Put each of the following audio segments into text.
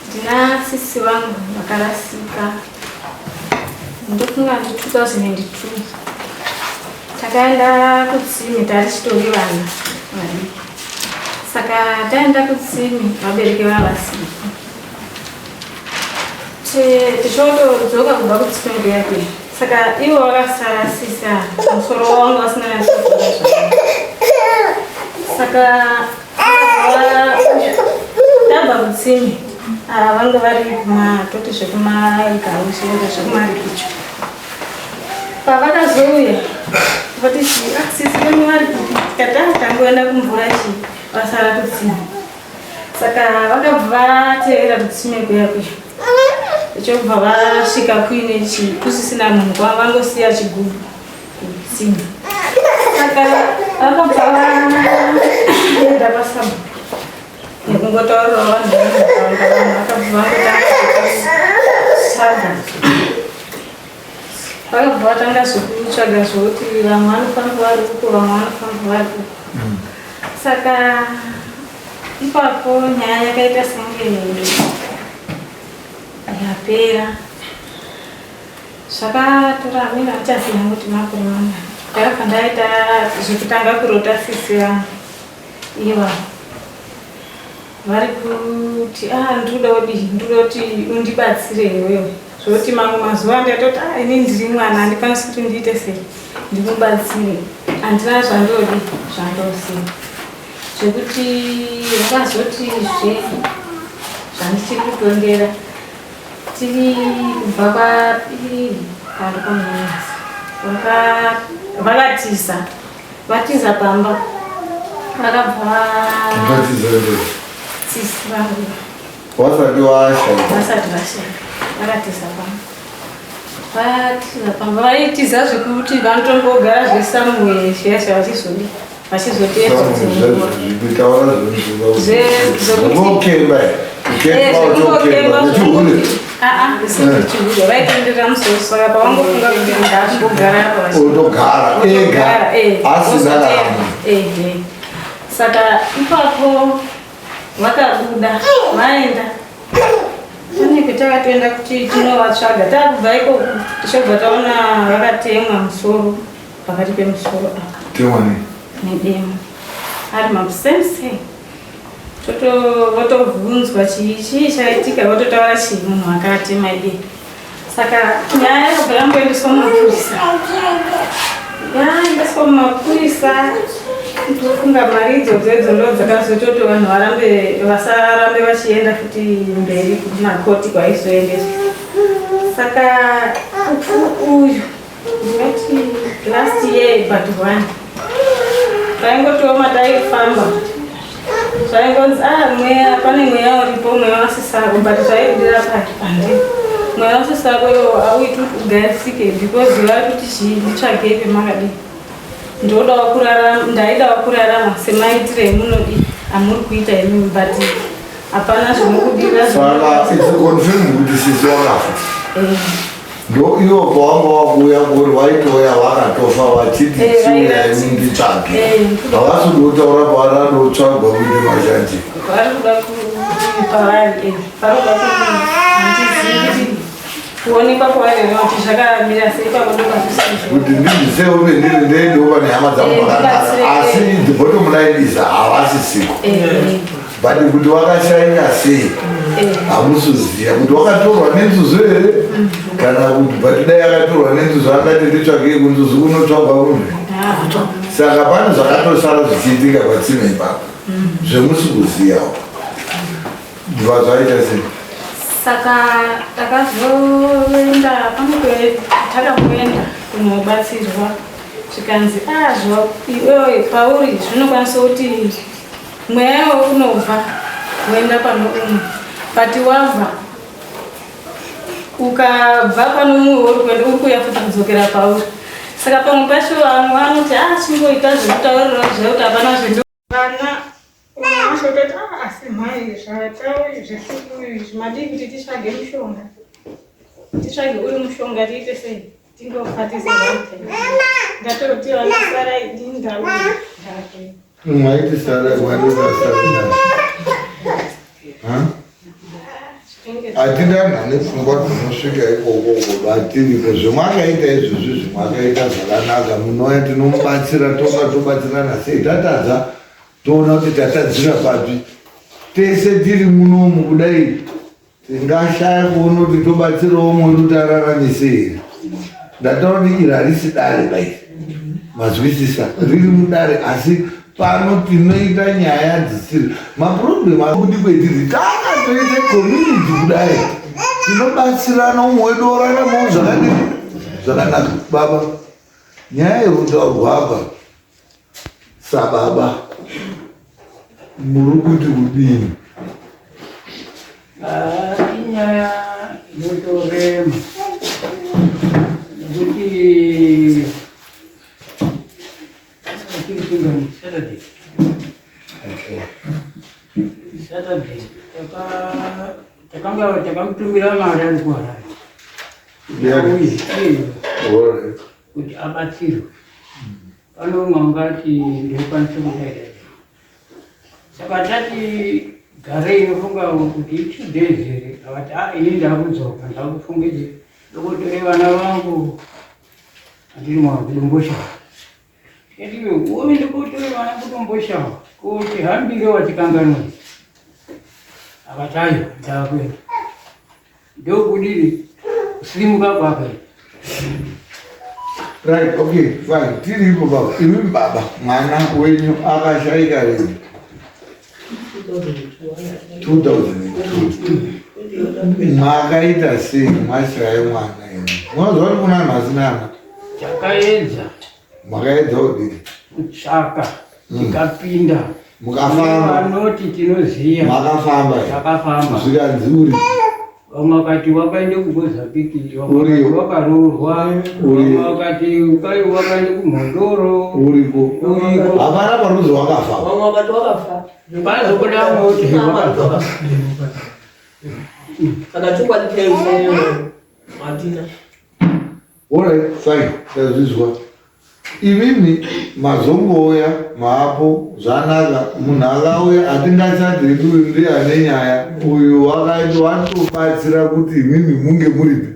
Ndina sisi vangu vakarasika, ndofunga ndi 2002. Takaenda kutsime tari chitori vana vadiki, saka taenda kutsime vabereki vavasipo, tichotodzoka kubva kutsime kuya kuya, saka ivo vakasara sisa musoro wangu vasina nyatsokuona. Saka tabva kutsime, vanga vari kumatoti zvekumagau zvekumarikicho. Pavakazouya vati chii, "Ah, sisi venyu vari kupi?" Tikati, "Ah, tangoenda kumvura chii, vasara kutsime." Saka vakabva vateera kutsime kuya kuya, ichobva vasvika kuine chii, kusisina munhu, kwava vangosiya chigubhu kutsime. Saka vakabva vaenda pasabhuku nekungotaurirawo vanhu vemunharaunda. Vanhu vakabva vangotanga kutsvaga, vakabva vatanga zvekutsvaga zvokuti vamwe vanofanirwa vari uko, vamwe vanofanirwa vari uko. Saka ipapo nyaya yakaita senge yapera. Zvakatora amene achaziva kuti makore mangani, ndakabva ndaita zvekutanga kurota sisi vangu iva vari kuti, "Ah, ndinoda kudii, ndinoda kuti undibatsire iwewe." Zvokuti mamwe mazuva ndaitoti, "Ah, ini ndiri mwana, handikwanisi kuti ndiite sei, ndikubatsire, handina zvandodi zvandoziva." Zvekuti vakazotizve zvandichiri kutondera, tiri kubva kwapiri pari pamunyazi, vakatiza, vatiza pamba, vakabva Vatiza here? Sisi vangu. Wasati washaya? Vasati vashaya. Vakatiza pamba, vatiza pamba. Vaitiza zvekuti vanotombogara zvesamwe zviya zvavachizodi vachizoteedza. Zvitaura. Zvokemba, kukemba, uchokemba nechihure. Chihure vaitenderera musoro, saka pavangofunga kuti ndakugara apa, Otogara ega asina kana munhu. Ehe, saka ipapo vakabuda vaenda pane kwetakatoenda kuti tinovatsvaga. Takubva ikoko, tichobva taona vakatemwa musoro, pakati pemusoro apa. Temwani? Nedemo, ari makusame. Votobvunzwa chii chii chaitika, vototaura chii, munhu akatema ide. Saka nyaya yakabva yamboendeswa mumapurisa, yaendeswa mumapurisa. Ndofunga mari idzodzo idzo ndo dzakazototi vanhu varambe, vasarambe vachienda futi mberi kumakoti kwaizoendeswa. Saka uyu ndingati last year but one, taingotioma taifamba, zvaingonzi, "Ah, mweya, pane mweya uripo, mweya wasisako." But zvaibudira pandi mweya wasisako iwo auiti kuti ugarisike, because vari kuti chii, nditsvagei pemakadii, ndodawo kurarama, ndaidawo kurarama semaitiro emunodi amuri kuita imimi, but hapana zvinokudira. Saka it's confirmed kuti sisi wakafa? Eh. Ndo ivo pawanga wakuuya kuri waitouya vakatofa, vachiti chiuya imi nditsvage? Havasi kutotaura pavananotsvagwa kuite mashanje? Vari kuda pavari, vari kuda kuti, handizivi kuti kuonekwa kwavari kuti zvakamira sei ipapo ndopazvisizvo. Kuti ndibvisewo pendiri ndendiwo pane hama dzangu pakanaka, asi the bottom line is havasisiko, but kuti wakashaika sei hamusiziya, kuti wakatorwa nenzuzu here kana kuti, but dai akatorwa nenzuzu angati nditsvagei kunzuzu kunotsvagwa munhu? Saka pane zvakatosara zvichiitika patsime ipapo zvemusi kuziyawo, bva zvaita sei? Saka takazoenda pane takamboenda kunobatsirwa, zvikanzi, "Ah, iwewe pauri zvinokwanisa kuti mweya iwo unobva woenda pano umwe, but wabva ukabva pano umwe uri kuenda, uri kuuya futi kudzokera pauri." Saka pamwe pacho vamwe vanoti, "Ah, chingoita zvekutaurira zvekuti hapana zvinhu." Vana vashototi, "Ah, asi mhai, zvatauri zvesukuru madii kuti titsvage mushonga, titsvage uri mushonga, tiite sei, tingofatisa." Ndatoti vanasara idini, ndauya ndatoenda. Mwaiti sara, mwaiti sara. Hatina nepfungwa dzinosvika ikoko batiripo zvemwakaita izvozvi zvimwakaita zvakanaka munouya tinomubatsira tonga tobatsirana sei tatadza toona kuti tatadzira papi tese tiri munomu kudai Tingashaya kuona kuti tobatsirawo umwe wedu kuti araramise here. Ndataura kuti iri harisi dare bai. Mazwisisa riri mudare asi pano tinoita nyaya dzisiri maproblem akudi kwetiri takatoita community kudai tinobatsirana umwe wedu oraramawo zvakadini zvakanaka baba nyaya yekutaurwa apa Sababa muri kuti kudini? Ah, inyaya inotorema nekuti Saturday Saturday takanga takamutumira mari ari kuHarare kuti abatsirwe Pano umwe ungati ndinokwanisa kudaira saka tati garei nofunga kuti itwo days here akati a ah, ini ndakudzoka ndakufungidzi ndokotore vana vangu andiri mwana kudomboshawa tikati uve ndokotore vana kudomboshawa kuti hambire watikanganwa akati ayo ndakuenda Ndokudini kusirimuka kwake. Right, okay, fine. Tiri ipo baba. Imi baba, mwana wenyu akashaika rini? 2002. Mwakaita sei mwashaya mwana imi? Munoziva kuti kuna anhu asina ana? Takaedza. Makaedza kudini? Kutsvaka. Tikapinda. Mukafamba. Vanoti tinoziya. Makafamba. Takafamba. Zvikanzi uri. Vamwe vakati wakaenda kuMozambique, vamwe wakaroorwa, vamwe vakati ukai wakaenda kuMhondoro. Uriko. Uriko. Hapana paruzi wakafa. Vamwe vakati wakafa. Pazobuda vamwe kuti wakafa. Saka chokwadi chaicho hatina. Alright, fine. Tazvizwa. Imimi mazongouya maapo zvanaka munhu akauya hatingachati hedu uyu ndiye ane nyaya uyu watobatsira kuti imimi munge muripi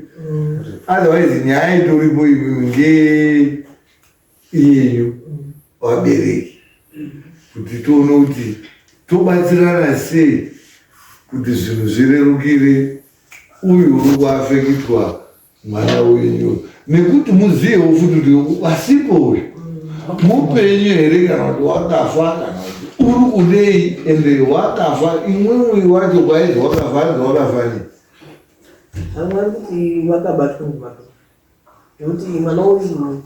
otherwise nyaya itoripo imimi ngeiyenyu vabereki kuti tione kuti tobatsirana sei kuti zvinhu zvirerukire uyu uri kuafekitwa mwana wenyu nekuti muzivewo futi kuti asipo uyu mupenyu here kana kuti wakafa kana kuti uri kudei ende wakafa imwimwi wacho kwaizi wakafa anzi wakafa nei vamwe vari kuti wakabatwa nguvaka nekuti mwana uyu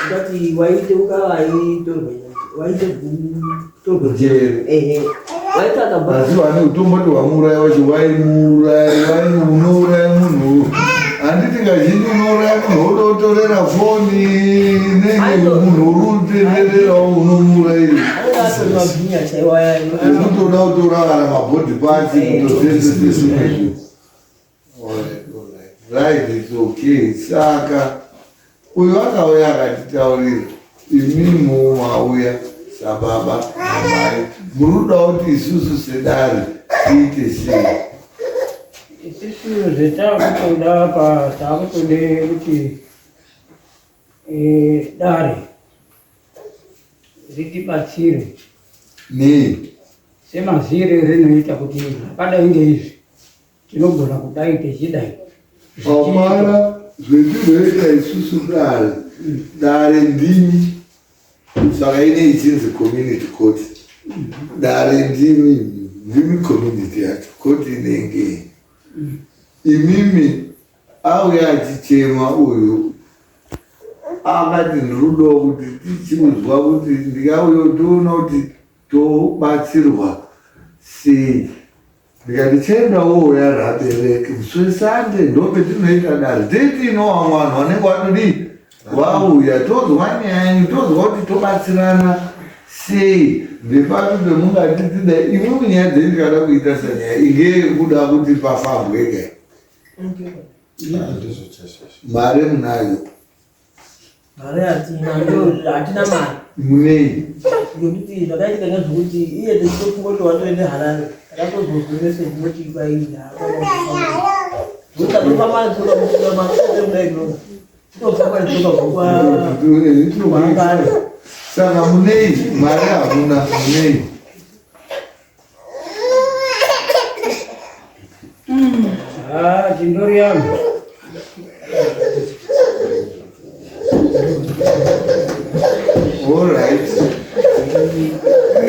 Ndati waite ukava aitorwa waite kutorwa jere. Ehe. Waite akabva. Asi vane utomboti wamuuraya wacho waimuuraya wai unouraya munhu. Handiti kazhinji unouraya munhu wototorera foni nenge munhu uri kutendererawo unomuurayira. Anenge atori mabhinya chaiwo aya. Unotoda kutora kana mabhodhi pasi kutosesesese. Right, it's okay. Saka uyu akauya akatitaurira imimi mauya sababa namai muri kuda kuti isusu sedare tiite sei? Isusu zvetakutoda apa takutode kuti eh, dare ritibatsire nei semazire rinoita kuti zvakadai ngeizvi Tinogona kudai techidai. Hapana zvetinoita isusu dare. Dare ndimi. Saka ine ichinzi community court. Dare ndimi, ndimi community yacho. Court inenge imimi auya achichema uyu akati ndiri kuti tichiudzwa kuti ndikauya toona kuti tobatsirwa sei Ndikati chienda wouya rabereki musi weSunday ndopetinoita dare tetiino vamwe vanhu vanenge vatodii vauya tozwa nyaya yenyu tozwa kuti tobatsirana sei ndepapi pemungati tidai imwimwi nyaya dzenyu ndikada kuita sanyaya inge yekuda kuti pafambwe kai mari munayo Mari hatina, hatina mari. Munei? Ngekuti zvakaitika ngezvekuti iye tichitofunga kuti watoende Harare. Saka munei mari hamuna munei. Ah, chindori yangu. All right.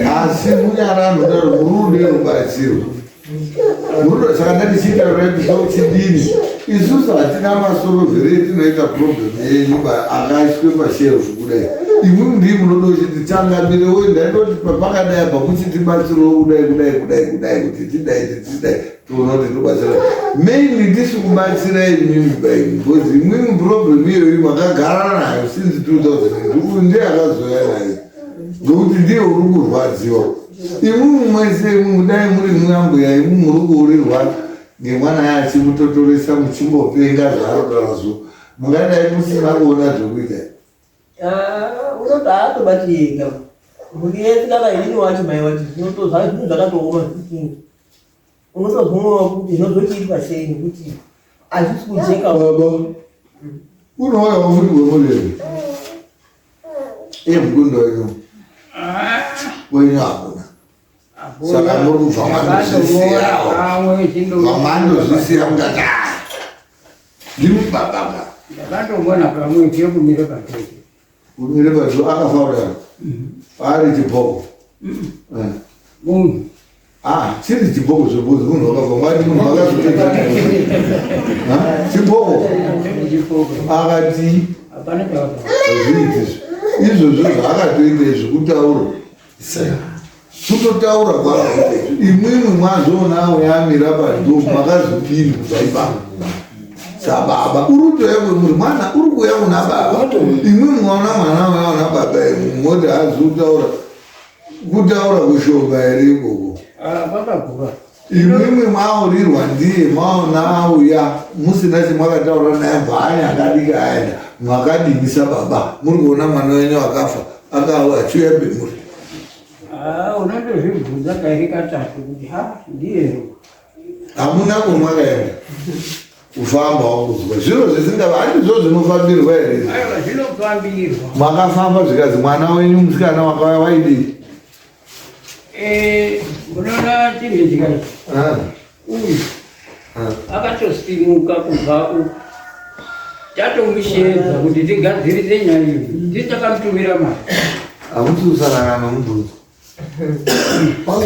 Asi munyarano ndaro murude rubatsiro. Murudo saka ndatichiita repi chidini. Isusu hatina masoro vhere tinoita problem yenyu akaiswe pashelf kudai. Imwimwi ndii munoda uchiti changamire woye ndaitoti pakadai apa muchitibatsirawo kudai kudai kudai kudai kuti tidai tidai toona kuti tobatsira mainly tisi kubatsira imimi by because imwimwi problem iyoyi makagara nayo since 2002 uyu ndiye akazouya nayo ngokuti ndiye uri kurwadziwa imwimwi mwese imwimwi dai muri muyambuya imwi muri kuurirwa ngemwana yaye achimutotoresa muchimbopenga zvaanotaura mungadai musina kuona zvekuita. Ah, unoti haatobati ega mhuri yese kana inini wacho mai wacho zvinotozva zvinhu zvakatooma zvekuti unotozomwa kuti zvinozochiitwa sei nekuti hazvisi kujeka. Baba unouyawo futi wemureve iye mukundo wenyu wenyu hakuna saka muri kubva mandozvisiyawo vamandozvisiya mukati ah, ndimi bababa. Ndakatomona kamwe chekumire pacheche. Kumire pacheche akafa kudaro ari chibhoko. Munhu. Ah, chiri chibhoko zvebhuzi munhu wakafa mwari munhu makazopedza chibhoko akati zviiti izvozvo zvaakatoita izvi kutaura kutotaura kwaakaita izvi imwimwi mwazoona auya amira padoo makazodini kubva ipapo sababa uri kutouya kwemuri mwana uri kuuya kuna baba imwimwi mwaona mwana auya kuna baba imwe moti haazi kutaura Kutaura kushoma here ikoko? Ah, kwakakura. Imwimwi maurirwa ndiye maona auya musina chemwakataura naye bvaanya akadika aenda mwakadini sababa muri kuona mwana wenyu akafa akauya achiuya pemuri. Ah, unotozvibvunza kairi katatu kuti ha ndiye Hamuna kwamwakaenda kufamba wakuzwa zviro zvisingava handizvo zvinofambirwa here? Aiwa, zvinofambirwa. Makafamba zvikazi mwana wenyu musikana wakauya waidii? Eh, unoona chinhu chikati Ah, uyu ah. akatosimuka kubva uku tatomusheedza kuti tigadzirise nyaya iyi tisakamutumira mari. Hamusi kusangana nomubvunzo.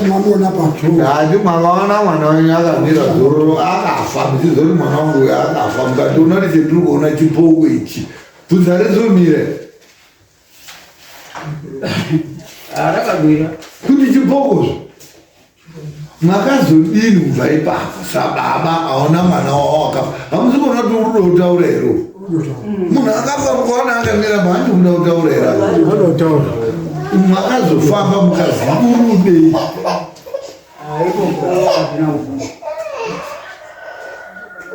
Mamuona pacho. Handi makaona mwana wenyu akamira zororo akafa muchizoti mwana wangu uyu akafa mukatoona kuti chendiri kuona chipoko ichi bvunza rizomire. Rakamira. Kuti chipokozvo makazodini kubva ipapo sababa aona mwana wavo akafa hamusi kuona kuti uri kuda kutaura here munhu akafa mukaona akamira mhandi kuda kutaura here makazofamba mukazi urudei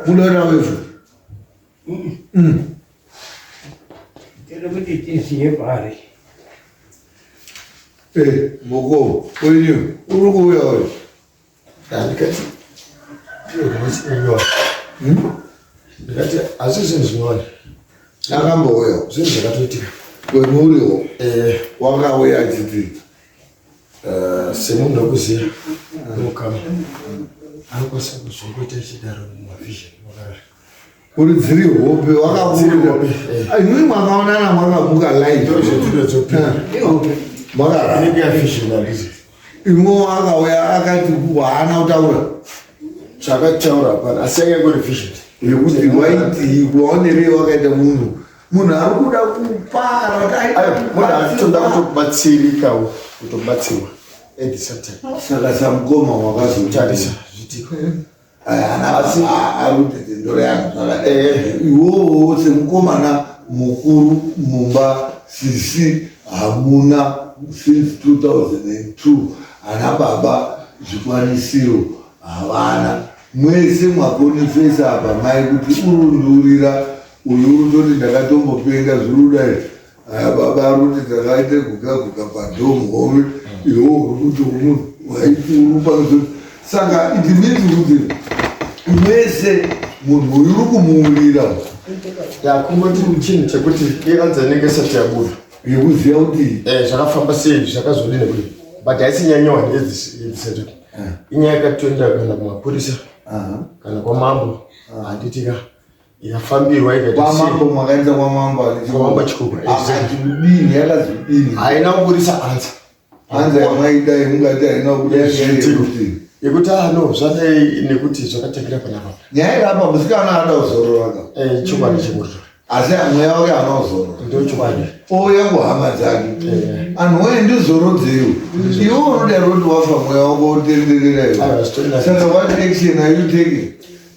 muda kutaura Tiri kuti tiziye pari. Eh, moko, wenyu, uri kuuya uyu. Ndikati, ndikati asi zvinhu zvinyowani. Akambouya. Zvinhu zvakatoitika. Wemuriwo. Eh. Wakauya achiti. Eh, semunhu wekuziva mukama anokwanisa kuzongoita ichidaro mumavision wakarara. Uri dziri hope wakabuda. Eh. Imwi mwakaonana mwakamuka live. Makarara. Imwe akauya akati haana kutaura. Chakataura hapana asi yanga ingori vision. Yekuti waiti waonerei wakaita munhu munhu ari kuda kupara munhu ari kutoda kutobatsirikawo kutobatsirwa at the same time. Saka samukoma wakazotarisa zvitiko. Asi arikuti ndoro yangu iwowo semukomana mukuru mumba sisi hamuna since 2002 ana baba zvikwanisiro havana mwese mwakonifesa apa mai kuti urundurira uyu urutoti ndakatombopenga zvirudai Aya baba ari kuti takaita guka guka padhomu hove iwo uri kuti umu waiti uri pamusoro. Saka it means kuti mese munhu uyu uri kumuurira. Ya kungoti chinhu chekuti ianza inenge isati yabuda. Yekuziva kuti eh zvakafamba sei zvakazodini kudini. But haisi nyaya nyowani yedzisati. Eh. Inyaya yakatoenda kana kumapurisa. Kana kwamambo. Handiti ka. Ikafambirwa ikaita sei. Kwamambo makaenda kwamambo. Kwamambo Chikukwa. Akati kudini yakazodini. Haina kuburisa answer. Hanzi yamaida yemungati haina kubuda yekuti yekuti ah no zvadai nekuti zvakatangira panapa. Nyaya iri apa musikana ada kuzorora ka. Eh chokwadi chemuriro. Asi mweya wake haana kuzorora. Ndio chokwadi. Ouya kuhama dzake. Eh. Anhu woye ndizorodzewo. Iwe unoda roti wafa mweya wako wotenderera iwe. Saka what action are you taking?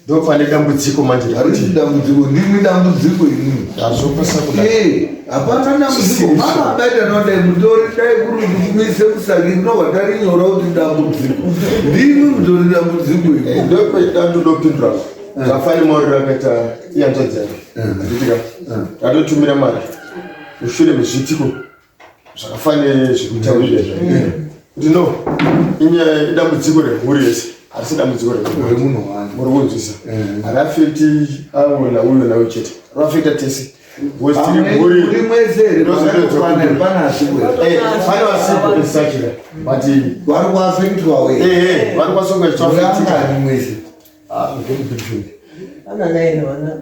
Ndopane dambudziko manje. Harisi dambudziko, ndimi dambudziko inini. Hazvopasa kuda. Eh, hapana dambudziko. Mama baita nodai mutori dai kuri kuti muise musaki ndinobva tarinyora kuti dambudziko. Ndimi mutori dambudziko ini. Eh, ndopindura. Eh. Zvafani mori rakaita iyanzvadzi yake. Eh. Handitika. Tatotumira mari. Mushure mezviitiko zvakafanira zvekutaurira izvo kuti no inyaya idambudziko remhuri yese harisi dambudziko remunhu muri kunzwisa hariafekti avo nauyo nauyo chete roafekta tese pane vasipo exactly but vari kuafektwa we vari kuasonga zvichiafektika mwese ah very big thing ana naye vana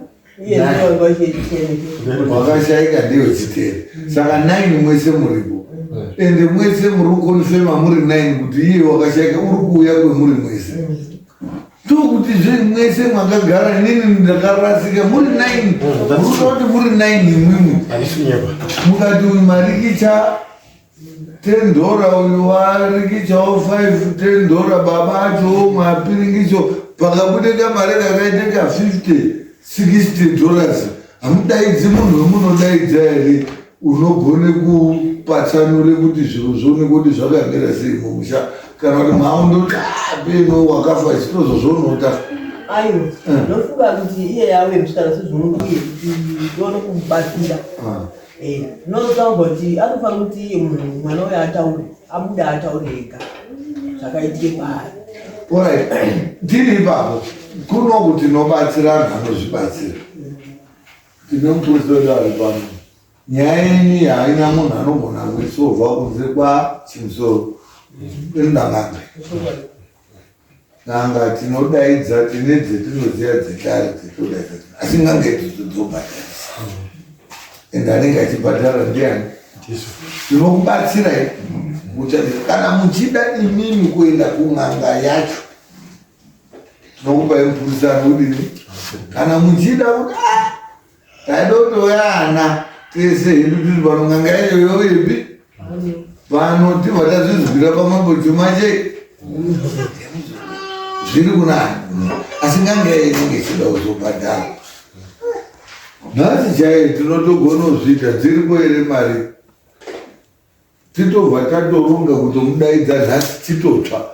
wakashaika ndiyo chiteri saka nine mwese muripo ende mwese muri kukonfema muri nine kuti iye wakashaika uri kuuya kwemuri mwese ndokuti zve mwese mwakagara inini ndakarasika muri nine muri kuti muri nine imwimwi mukati uyu marikicha 10 dollar uyu warikichawo 5 10 dollar baba acho mapiringicho pakabude kamari kakaite ka 50 60 dollars hamudaidzi munhu wemunodaidza here unogone kupatsanure kuti zviro zvoone kuti zvakamira sei mumusha kana kuti maundoti apeno ah, wakafa chitozozvonota ayo eh. ndofunga kuti iye yave musikana sezvinokuye kuti ndione kumubatsira ah. Eh, zvinotaurwa kuti anofanira kuti iye munhu mwana uyo ataure abude ataure ega zvakaitike kwaari. Orit, tiri ipapo kunoku tinobatsira anhu anozvibatsira. Tine mupurisa wedu ari pano. Nyaya yenyu haina munhu anogona kuisovha kunze kwaChimusoro. Indangambe. N'anga tinodaidza tine dzetinoziva dzekare dzetodaidza asi n'anga idzodzo dzobhadharisa and anenge achibhadhara ndiani tinokubatsirai muchandisa kana muchida imimi kuenda kun'anga yacho tinokupai mupurisa anodini kana muchida kuti ah, taida kutoyana tese hedu tiri pano n'anga yacho yoyepi pano tibva tazvizwira pamambo chuma che zviri kunani asi n'anga yayo inenge ichida kuzobhadhara nhasi chaiyo tinotogona kuzviita dziripo here mari Titobva tatoronga kutomudaidza nhasi titotsva.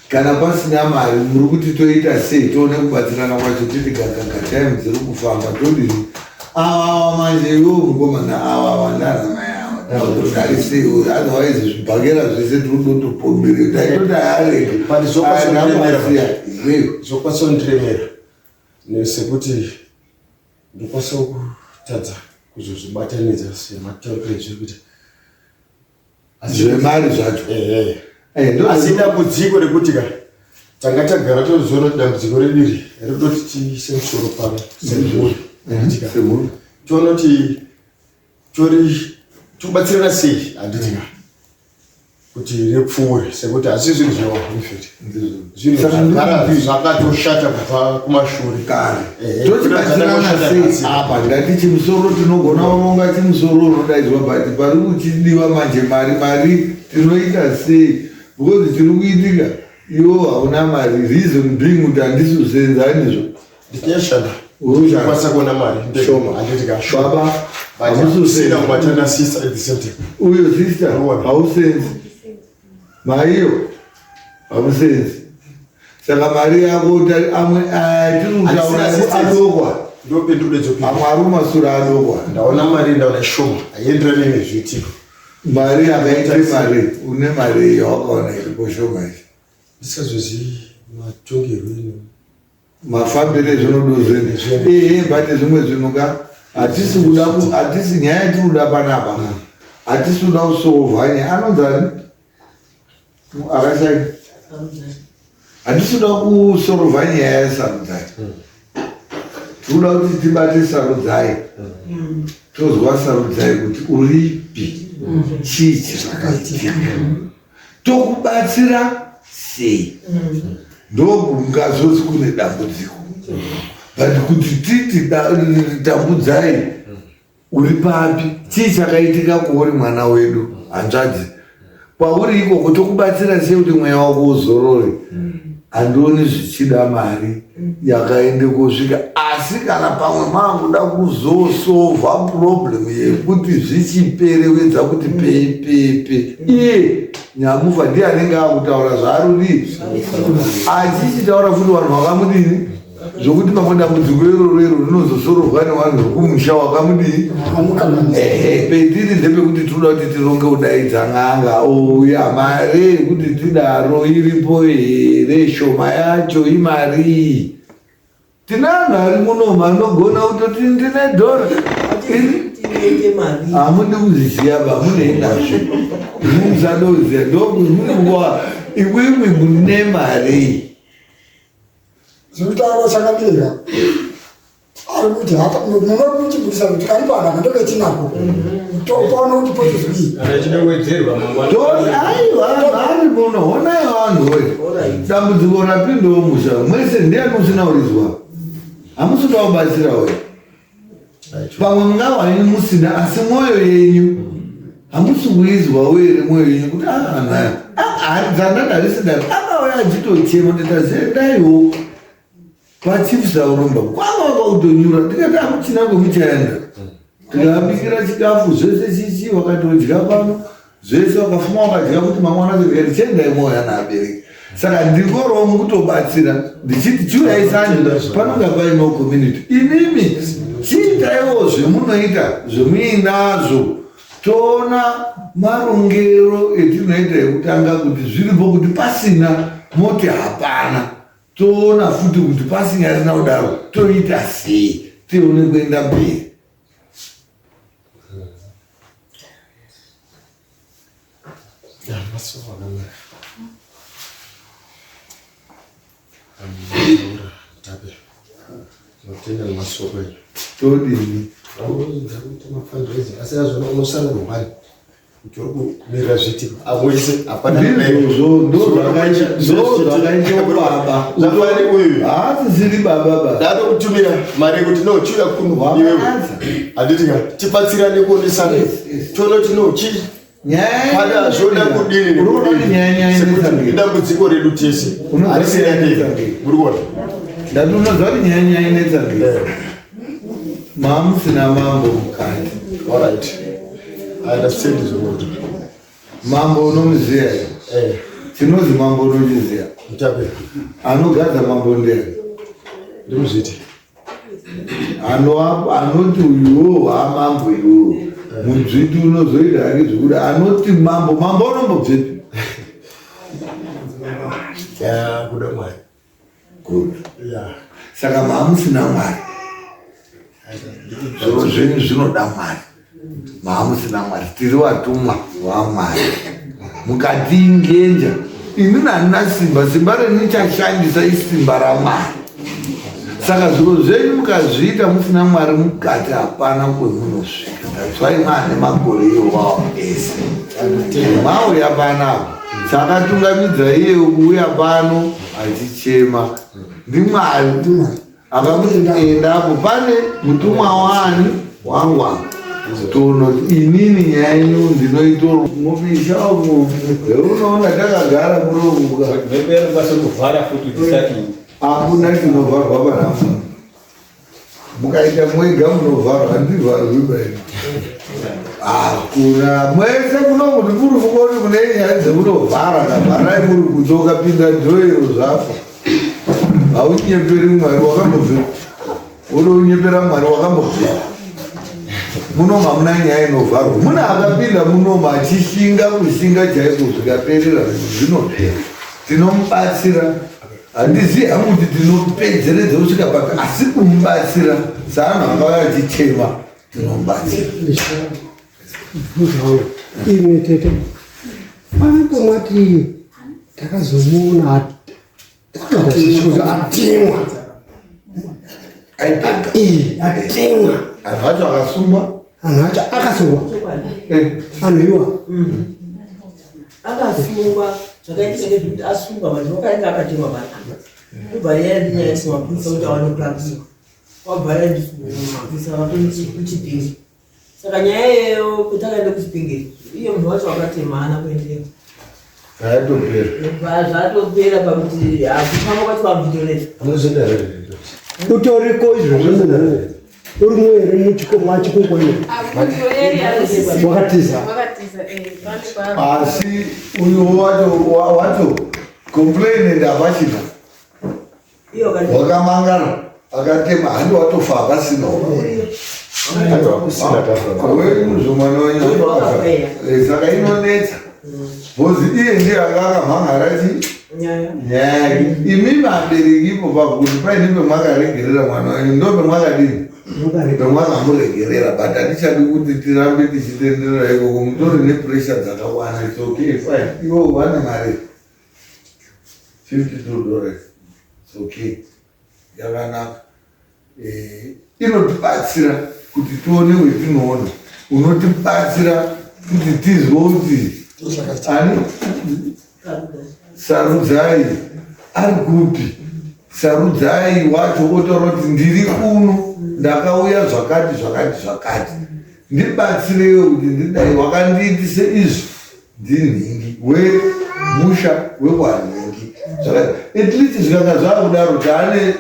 Kana pasina mari muri kuti toita sei tione kubatsirana kwacho titi gagaga time dziri kufamba todini awawa manje iwo mukomana awawa ndana mai awa takutotarisei otherwise zvibhakera zvese tiri kutotopombere taitoti ayarege but zvokwanisa kundiremera sekuti ndokwanisa kutadza kuzozvibatanidza sematauriro ezviri kuita zvemari zvacho eh, asi dambudziko rekuti ka tanga tagara tozoona kuti dambudziko redu iri rikutoti tiise musoro pano semhuri toona kuti tori tobatsirana sei handiti ka kuti ripfuure sekuti asi zvinhu zvewa infact zvinhu zvagara zvakatoshata kubva kumashure kare tochibatsirana sei apa ndati chimusoro tinogona kuronga chimusoro unodaidzwa but pari kuchidiwa manje mari mari tinoita sei because chiri kuitika iwo hauna mari reason being kuti handisi kusenza handizvo Ndichashanda. Urikukwanisa kuona mari. Shoma. Handiti ka shoma. Baba. Hamusina kubatana sister at the same time. Uyo sister hausenzi. Maiyo hausenzi. Saka mari yako amwe tiri kutaura adokwa. Amwe ari kumasure adokwa. Ndaona mari ndaona shoma. Haienderani nezviitiko. Mari yakaita mari une mari yawakaona iripo shoma iyi. Ndisingazozivi matongerwo eno. Mafambiro ezvinodozveni. Ehe, but zvimwe zvinhu ka hatisi kuda hatisi nyaya yatiri kuda panapa. Hatisi kuda kusolva nyaya. Anonzi ani? Akashaya. Hatisi kuda kusolva nyaya yaSarudzai. Tinoda kuti tibate Sarudzai. Tozwa Sarudzai kuti uripi? Chii chakaitika? Tokubatsira sei? Ndokungazozi kune dambudziko. But kuti titi tambudzai uri papi? Chii chakaitika kuuri mwana wedu hanzvadzi? Kwauri ikoko tokubatsira sei kuti mweya wako uzorore? Handioni zvichida mari yakaende kosvika, asi kana pamwe maakuda kuzosovha problem yekuti zvichipere kuedza kuti pepepe, iye nyamufa ndiye anenge akutaura zvaari kudii, achichitaura futi vanhu vakamudini zvokuti pamwe dambudziko iroro iro rinozosorovwa nevanhu vekumusha wakamudii. Ehe, petiri ndepekuti tinoda kuti tironge kudaidza n'anga ouya, mari yekuti tidaro iripo here? Shoma yacho imarii? Tine anhu ari munomu anogona kutoti ndine dhora. Hamudi kuzviziva ba, munei nazvo? Musadoziva ndokuwa imwimwi mune marii. Zvekutaura chakamira ari kuti munochibudisa kuti kari panapa ndoketinako topaona kuti pochizwii aiwa vari muno honai vanhu we dambudziko rapindawo musha mwese ndiani usina kurizwa hamusi kuda kubatsira we pamwe mungava henyu musina asi mwoyo yenyu hamusi kuizwawo here mwoyo yenyu kuti anaya dzandada risidaro akauya achitochema ndikazendaiwo pachief Sauromba kwanga wakakutonyura ndikati akuchina kwemuchaenda tikabikira chikafu zvese chichi wakatodya pano zvese wakafuma wakadya kuti mangwana ndikati chiendai moya naabereki saka ndikorowo mukutobatsira ndichiti chiuyai sani panonga paino community imimi chiitaiwo zvemunoita zvemuinazvo toona marongero etinoita ekutanga kuti zviripo kuti pasina moti hapana toona futi kuti pasinyarina kudaro toita sei tione kuenda mberi. Todini? Asi azvona unosara rwani kumirira zviitiko avoise hapana ndizvozvo ndozvakaita baba zvafani uyu haasisiri baba ba ndatokutumira mari yekuti no chiuya kuno iwewe handiti ka tibatsirane kuonesana toona kuti no chii pada zvoda kudini nekudini idambudziko redu tese harisi rake muri kuona ndati unoziva kuti nyaya nyaya inetsa ngei mamusina mambo mukati alright I understand zvekuti mambo unomuziva here eh chinozi mambo unochiziva mutape anogadza mambo ndiani ndimuzviti anoti uyuwo hwamambo iwowo mudzviti unozoita hake zvekuti anoti mambo mambo unombobvepi kuda mwari good saka maamusina mwari zviro zvenyu zvinoda mwari maamusina mwari tiri vatumwa vamwari mukatingenja inini handina simba simba rendichashandisa isimba ramwari saka zviro zvenyu mukazviita musina mwari mukati hapana kwemunosvika that's why mane makore iwawo ese mauya panapa chakatungamidza iye kuuya pano achichema ndimwari akamuti endapo pane mutumwa wani wangu apa tonoti inini nyaya yenyu ndinoitora mumisha umu unoona takagara munomuka hakuna chinovharwa panapa mukaita mwega munovharwa handivharwi baini hakuna mwese muno kuti muri kukoni mune nyaya dzekunovhara kavharai muri kunze ukapinda dhoero zvafa haunyeperi mwari wakambobve unonyepera mwari wakambobve muno hamuna nyaya inovharwa mune akapinda munomu achishinga kushinga chaiko zvikaperera zvinopera. Tinomubatsira, handizivi hangu kuti tinopedzeredza kusvika papi, asi kumubatsira saanhu angauya achichema tinomubatsira. Imwe tete, pano mwati takazomuona atemwa, atemwa. Anhu acho akasungwa, anhu acho akasungwa, anhu iwa akasungwa. Zvakaitika ndezvekuti asungwa, vanhu vakaenda akatemwa bata, kubva yaendinyaisa mapurisa kuti awane kurapiwa, wabva yaendiswa mapurisa kuchipingi. Saka nyaya iyoyo kuti akaenda kuchipingi, iye munhu wacho akatema haana kuendeka. Zvatopera, zvatopera pakuti hakufamba kwacho kwakuchitoresa. Utoriko izvozvo munhu urimo here muchikokwani? Wakatiza. Asi uyu wacho complainant hapachina wakamangara akatema, handi watofa, hapasina wenyu mwana wenyu akafa. Saka inonetsa because iye ndiye anga akamhangara chi nyaya yake. Imi vabereki ipo pakuti paine pemwakaregerera mwana wenyu, ndo pemwakadini, pemwakamuregerera, but hatichadi kuti tirambe tichitenderera ikoko, mutori nepressure dzakawanda. Its okay, fine. Ivo vane mari $52, its okay, yakanaka. Inotibatsira kuti tione wetinoona, unotibatsira kuti tizwe kuti ani Sarudzai ari kupi. Sarudzai wacho otaura kuti ndiri kuno, ndakauya zvakati zvakati zvakati, ndibatsirewo kuti ndidai, wakandiitise izvi ndinhingi wemusha wekwanhingi zvakati. At least zvikanga zvakudaro, taane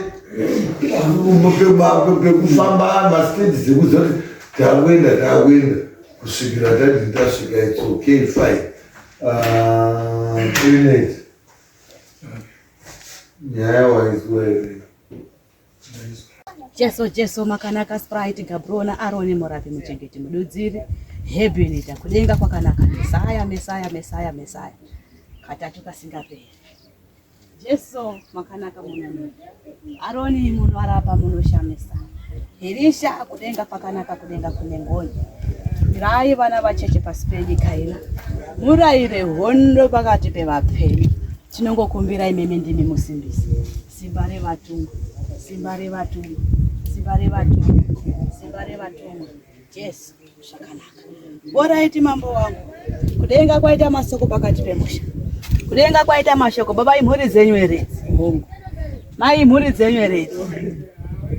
pekufamba, mastages ekuziva kuti takuenda, takuenda kusvikira tati tasvika. Its okay, fine. Trinate, nyaya waizwa here? Jesu Jesu makanaka, Sprite Gabrona Aroni, murapi, muchengeti, mududziri, Hebinita, kudenga kwakanaka, Mesaya, Mesaya, Mesaya, Mesaya, katatu kasingaperi. Jesu makanaka munhu, Aroni munorapa, munoshamisa, Erisha, kudenga kwakanaka, kudenga kune ngoni. Mirai vana vacheche pasi penyika ino, murayire hondo pakati pevapenyu. Tinongokumbira imimi, ndimi musimbisi, simba revatumwa, simba revatumwa, simba revatumwa, simba revatumwa. Jesu zvakanaka. Alright, mambo wangu, kudenga kwaita masoko pakati pemusha, kudenga kwaita mashoko. Baba, imhuri dzenyu here idzi? Hongu. Mai, imhuri dzenyu here idzi?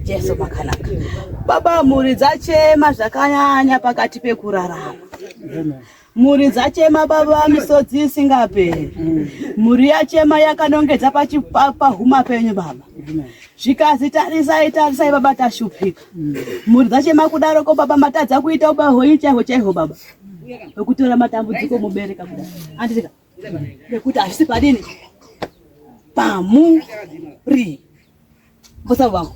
Jesu makanaka. Baba, mhuri dzachema zvakanyanya pakati pekurarama. Mhuri dzachema baba, misodzi isingaperi. Mhuri yachema yakanongedza pahuma penyu baba, zvikazi tarisai, tarisai baba, tashupika. Mhuri dzachema kudaroko baba, matadza kuita uba hwenyu chaihwo chaihwo baba, wekutora matambudziko mubereka kudai, anditika nekuti hazvisi padini pamuri mbusa vangu.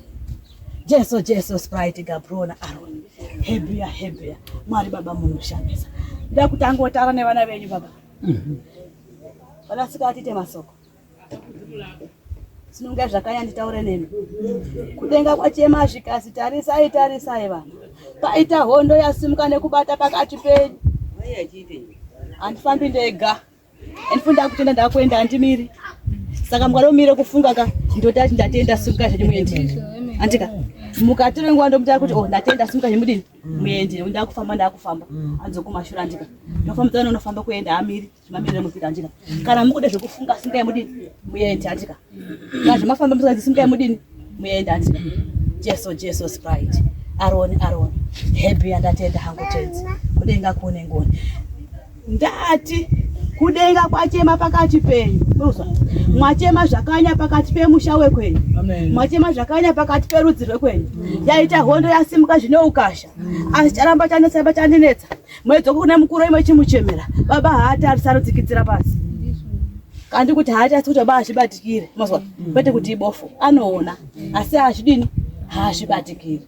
Jesu Jesu, Sprite Gabrona Aron, Hebrea Hebrea, Mwari baba munoshamisa. Nda kutanga kutaura nevana venyu baba. Vanasika tiite masoko, sinonga zvakanya nditaure nemi. Kudenga kwachema zvikazi tarisai, tarisai vana, paita hondo yasimuka nekubata pakati penyu. Handifambi ndega, andifunda kutenda, ndakuenda, handimiri. Saka mukadomire kufunga ka, ndotati ndatenda, simuka zvenyu muende, andika mukatore nguva ndomutara kuti oh, ndatenda, simuka zvenyu mudini muende, ndakufamba, ndakufamba, anzokumashure, andika ndofambidzana, unofamba kuenda, amiri mamirire mufika, andika kana mukude zvekufunga, simukai mudini muende, andika kana zvemafamba musingazi, simukai mudini muende, andika. Jesu Jesu, Sprite Aroni Aroni Hebia, ndatenda hangu tenzi, kudenga kune ngoni. Ndati kudenga kwachema pakati penyu. Uzwa. Mwachema zvakanya pakati pemusha wekwenyu, mwachema zvakanya pakati perudzi rwekwenyu. Yaita hondo yasimuka zvine ukasha, asi charamba chanetsa chandinetsa. Mwedzoka kune mukuru imwe chimuchemera baba, haatarisa, anotsikitsira pasi kandi kuti haatasi kuti baba hazvibatikire, mazwa, kwete kuti ibofu, anoona asi hazvidini, hazvibatikiri.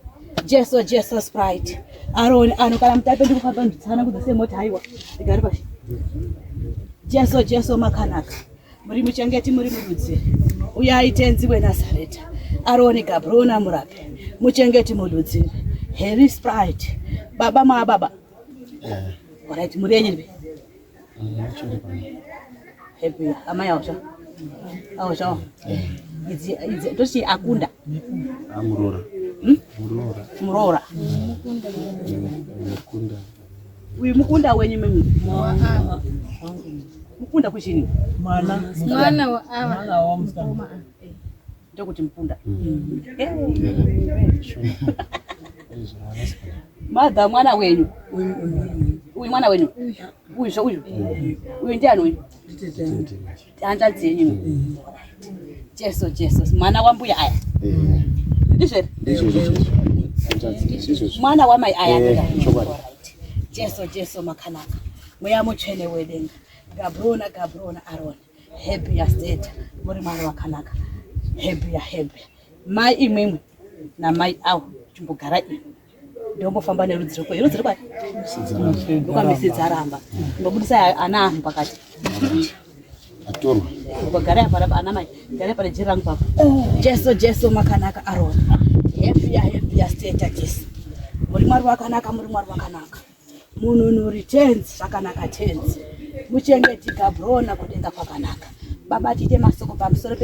Jesu Jesu, Sprite Aroni ano, kana mutape ndikufamba nditsana kudzise mota, haiwa ndigare pashi. Jesu Jesu makanaka. Muri muchengeti, muri mududziri. Uyai Tenzi weNazareta. Aroni Gabrona murapi. Muchengeti mududziri. Heri Sprite. Baba mwa baba. Eh. Alright, muri yenyu be. Happy. Amai awusha. Awusha. Eh. Idzi idzi tochi akunda. Amurora. Hmm? Murora. Murora. Mukunda. Uyu mukunda wenyu mimi. Mukunda kuchini? Mwana. Mwana wa ava. Mwana wa musikana. Ndokuti mukunda. Eh. Madha mwana wenyu. Uyu mwana wenyu. Uyu zvo uyu. Uyu ndiani uyu? Hanzvadzi yenyu. Jesu Jesu mwana wambuya aya. Ndizvo here? Mwana wamai aya. Alright. Jesu Jesu makanaka. Mweya mutsvene wedenga. Gabrona Gabrona Arona. Happy ya state. Muri mwari wakanaka. Happy ya happy. Mai imwimwi namai awo chimbogara imwe. Ndombofamba nerudzi rwekwe. Rudzi rwekwai? Ndokwamisidzaramba. Ndobudisa ana anhu pakati. Atorwa. Garai apa ana mai. Garai pane jira rangu papa. Jesu Jesu makanaka Arona. Happy ya happy ya state Jesu. Muri mwari wakanaka, muri mwari wakanaka. Mununuri tenzi zvakanaka tenzi. Muchengeti Gabrona kudenga kwakanaka. Baba tiite masoko pamusoro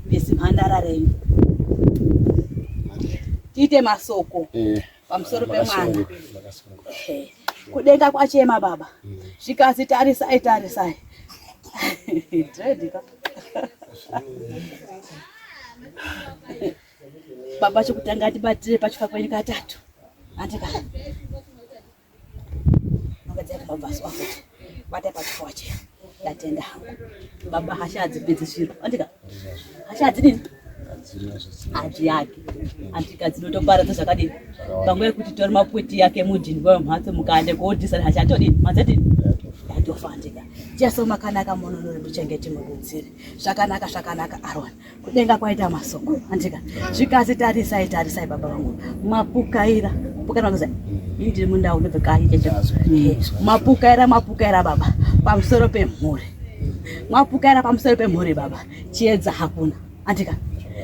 pesimhandara renyu. Tiite masoko Eh. pamusoro pemwana. Makasunga. Ehe. Kudenga kwachema baba. Zvikazi tarisai tarisai. Dread ka. Baba chokutanga tibatire pachifa kwenyu katatu. Andika. Makadzi mabvaso akuti. Bata pachifuwa cheyo. Ndatenda hangu. Baba hasha hadzipedzi zviro. Andika. Hasha hadzidini? Hadzi yake. Andika dzinotoparadza zvakadini? Pamwe yekuti tori mapwiti yake mudhini wemhatso mukaende koodhisa hasha atodini? Mhatso yadini? Yatofa andika. Jesu makanaka mununuri muchengeti mududziri. Zvakanaka zvakanaka Aroni. Kudenga kwaita masoko. Andika. Zvikazi tarisai tarisai baba vangu. Mapukaira. Pukaira makuziva? Ini ndiri mundau ndobve kanyi checho. Mapukaira mapukaira baba pamusoro pemhuri. Mapukaira pamusoro pemhuri baba. Chiedza hakuna. Andika.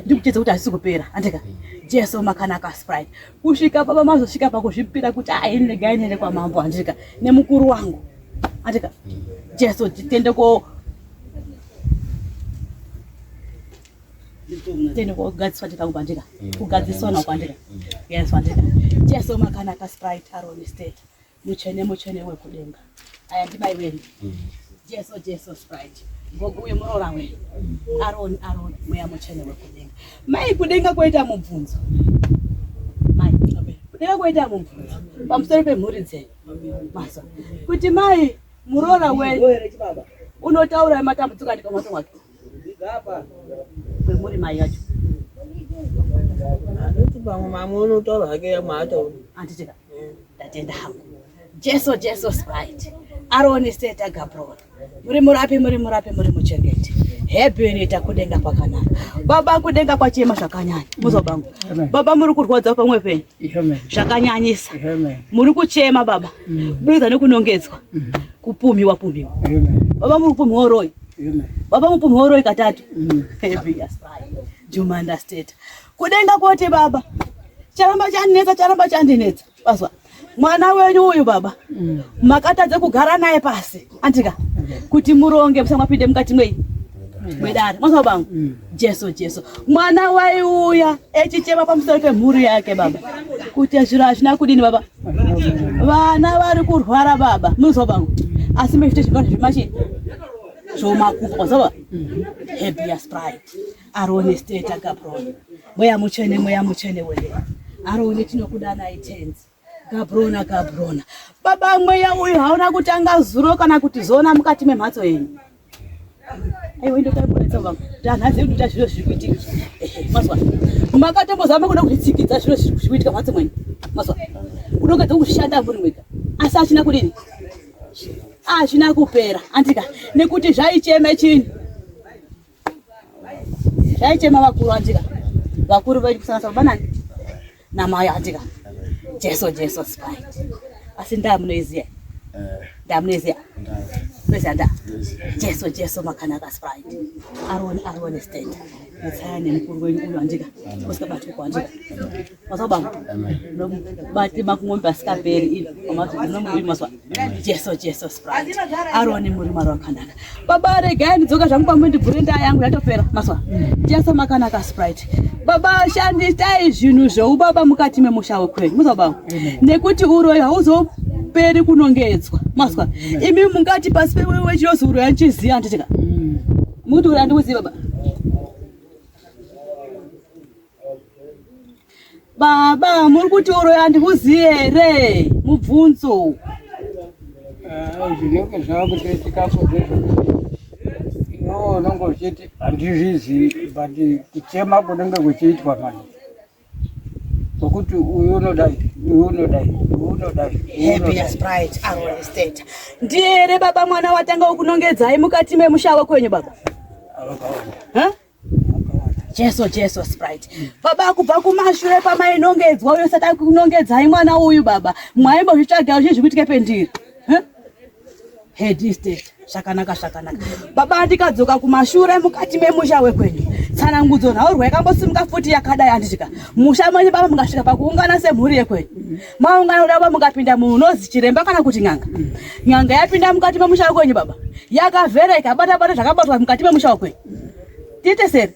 Ndikuchiedza kuti hazvisi kupera. Andika. Jesu makanaka sprite. Kusvika baba mazosvika pakuzvipira kuti ah ini regai ndiende kwamambo andika nemukuru wangu. Andika. Jesu titende ko tende kogadziswa ndika kubandika. Kugadziswa nakwandika. Yes andika. Jesu makanaka sprite Aroni state. Muchene muchene wekudenga. Aya ndimai wenyu. Jesu Jesu sprite. Gogo uyu muroora wenyu. Aroni Aroni mweya muchene wekudenga. Mai kudenga koita mubvunzo. Mai kudenga koita mubvunzo pamusoro pemhuri dzenyu. Mazo. Kuti mai muroora wenyu unotaura matambudziko andika mwato mwake. Kwemuri mai yacho. Anoti pamwe mamwe unotaura hake amwe haatauri. Anditika. Ndatenda hangu. Jesu Jesu sprite. Aroni seta Gabriel. Muri murapi muri murapi muri muchengeti. Happy kudenga kwakanaka. Baba kudenga kwachema zvakanyanya. Muzwa bangu. Baba muri kurwadza pamwe penyu. Amen. Zvakanyanyisa. Amen. Muri kuchema baba. Burikidza nekunongedzwa. Kupumhiwa pumhiwa. Amen. Baba muri kupumhiwa uroyi. Amen. Baba mupumhiwa uroyi katatu. Happy sprite. Jumanda state. Kudenga kote baba. Charamba chandinetsa charamba chandinetsa. Bazwa. Mwana wenyu uyu baba. Makatadza kugara naye pasi. Andika. Kuti muronge musamapinde mukati mwei. Mwedare. Mwana bangu. Jesu Jesu. Mwana waiuya echichema pamusoro pemhuri yake baba. Kuti zviro hazvina kudini baba. Vana vari kurwara baba. Munozwa bangu. Asi mezvite zvinhu zvimachi zvomakufa kwazova. Happy sprite. Aroni state Gabroni. Mweya mutsvene mweya mutsvene wele. Aroni tinokudanai tenzi. Gabrona Gabrona. Baba mweya uyu hauna kutanga zuro kana kuti zona mukati memhatso yenyu. Aiwa indokaibonetsa vangu. Tanhazi kuita zviro zviri kuitika. Ehe, mazwa. Makatombozama kuda kuzvitsikidza zviro zviri kuitika mhatso mwenyu. Mazwa. Kudongedza kushanda muri mwega. Asi achina kudini? Hazvina kupera. Andika nekuti zvaicheme chini? Zvaichema vakuru andika. Vakuru vedu kusanganisa baba nani? Namai andika. Jesu Jesu sprite. Asi ndaa munoiziya. Ndaa munoiziya. Munoiziya ndaa. Jesu Jesu makanaka sprite. Aroni Aroni state. Mutsaya nemukuru wenyu uyo andika. Usikabatwi kwandika. Masobaba. Bati makumombe asikaperi ino. Maswa. Jesu Jesu sprite. Aroni muri mwari wakanaka. Baba regai ndidzoka zvangu pamwe ndibvure ndaa yangu yatopera. Maswa. Jesu makanaka sprite. Baba shandisai zvinhu zveubaba mukati memusha wekwenyu. Musobaba. Nekuti uroyi hauzoperi kunongedzwa. Maswa. Imi mungati pasi pewewe chinozi uroyi andichiziva handitika. Mukuti uroyi andikuziva baba. Baba, muri kuti uroyi handikuzivi here? Mubvunzo. Ah, zvinenge zvakutoitikapo ndezvekuti iwewe unenge uchiti handizvizivi but kuchema kunenge kuchiitwa manje kwekuti uyu unodai uyu unodai uyu unodai uyu Happy unodai. as bright Aaron State. Ndiye here baba mwana watanga kunongedzai mukati memusha wekwenyu baba? Vakawanda. Huh? Jesu Jesu Sprite. Baba kubva kumashure pamainongedzwa uyo sati akunongedzai mwana uyu baba. Mwaimbozvitsvaga zvinhu zvikuitike pendiri. Huh? Head state. Zvakanaka zvakanaka. Baba ndikadzoka kumashure mukati memusha wekwenyu. Tsanangudzo nhaurwa yakambosimuka futi yakadai handitika. Musha menyu baba mungasvika pakuungana semhuri yekwenyu. Maungana kuda baba mukapinda munozi chiremba kana kuti n'anga. N'anga yapinda mukati memusha wekwenyu baba. Yakavhereka bata bata zvakabatwa mukati memusha wekwenyu. Tiite seri.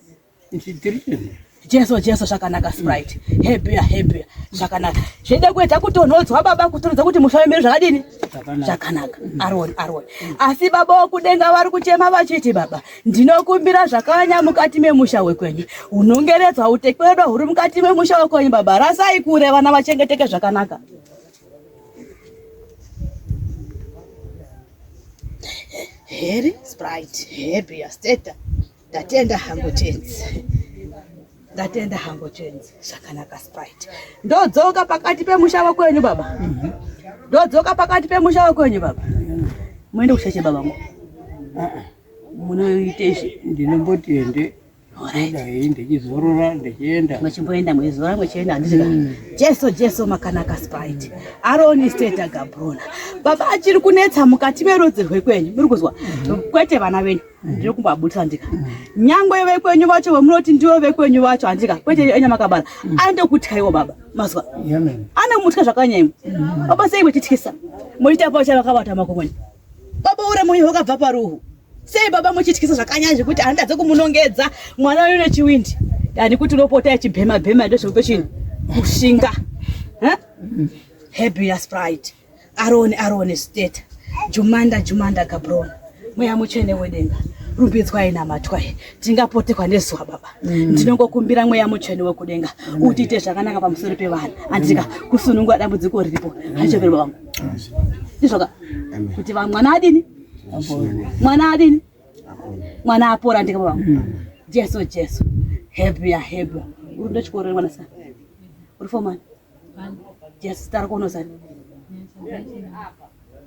Jesu Jesu zvakanaka Sprite. Hebia hebia zvakanaka. Zvede kuedza kutonhodzwa baba kutonhodza kuti musha wemiri zvakadini? Zvakanaka. Aroni Aroni. Asi baba wokudenga vari kuchema vachiti baba ndinokumbira zvakanya mukati memusha wekwenyu. Unongeredzwa utekwerwa huri mukati memusha wekwenyu baba. Rasai kure vana vachengeteke zvakanaka. Heri Sprite hebia steta. Ndatenda hangu tenzi. Ndatenda hangu tenzi. Zvakanaka Sprite. Ndodzoka pakati pemusha wekwenyu baba. Ndodzoka pakati pemusha wekwenyu baba. Muende kucheche baba ngo. Munoite izvi. Ndinomboti ende Alright. dai ndichizorora ndichienda Mwechimboenda mwezora mwechienda handiti ka. Jesu Jesu makanaka Sprite. Aroni Steta Gabrona. Baba achiri kunetsa mukati merudzi rwekwenyu. Muri kuzwa? Kwete vana venyu. Ndiri kumbabudisa ndika. Nyangwe vekwenyu vacho vemunoti ndivo vekwenyu vacho handika. Kwete enyu makabara. Andokutyaiwo baba. Mazwa. Amen. Anomutya zvakanyanya. Baba sei muchityisa? Muchiita pacha vakabata makumweni. Baba ure munyu wakabva paruhu. Sei baba muchityisa zvakanyanya zvekuti handadze kumunongedza mwana uyu nechiwindi. Dani kuti unopota achibhema bhema ndozvekupe chinhu. Kushinga. Huh? Happy as Sprite. Aroni Aroni State. Jumanda Jumanda Gabron. Mweya mutsvene wedenga. Rumbidzwai namatwai. Tingapotekwa nezuva baba. Ndinongokumbira mweya mutsvene wekudenga utiite zvakanaka pamusoro pevana. Andika kusunungura dambudziko riripo. Handichoperi baba. Ndizvoka. Kuti mwana adini? Mwana adini? Mwana apora ndika baba. Jesu Jesu. Hebia hebia. Uri ndochikoro mwana sa. Uri fomani? Jesu zita rako unozani?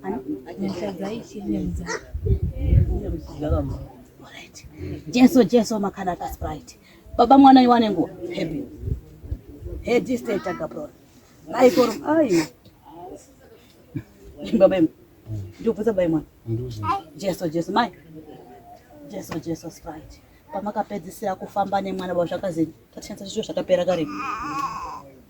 Ani? Alright. Jesu Jesu makanaka Sprite. Baba mwana iwane nguva. Happy. Head state Gabriel. Maikoro ayo. Baba imi. Ndikubvunza baba imwana. Jesu Jesu mai. Jesu Jesu Sprite. Pamakapedzisira kufamba nemwana baba zvakazini. Tatishandisa zviro zvakapera kare.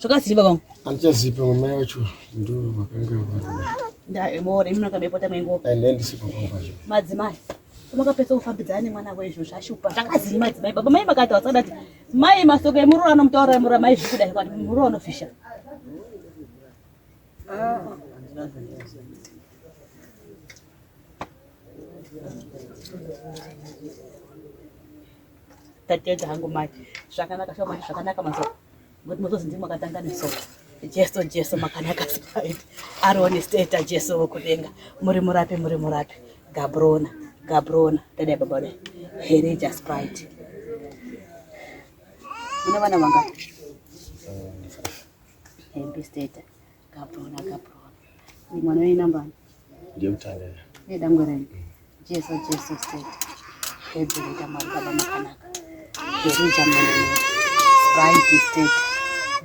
Zvakazini baba. Andichazivi pamwe mai vacho ndo vakanga vari. Ndaemore imi makabepota mengo. Ende ndisipo pamwe pacho. Madzimai. Pamakapedza kufambidzana nemwana wezvo zvashupa. Zvakazini madzimai. Baba mai makati vasada kuti mai masoko emuroora anomutaurira muroora mai zvikuda kwati muroora unofisha. Tatenda hangu mai. Zvakanaka shoma zvakanaka mazuva. Ngokuti muzozi ndimi makatanga nesoko. Jesu Jesu makanaka Sprite. Aroni Steta Jesu wokudenga. Muri murapi muri murapi. Gabrona Gabrona tadai baba dai. Herija Sprite. Mune vana vangani? Happy Steta. Gabrona Gabrona. Ni mwana wenyu namba ani? Ndiyekutanga. Nedangwe renyu. Jesu Jesu State. Hebreita Mwari Baba makanaka. Herija Mwana. Sprite State.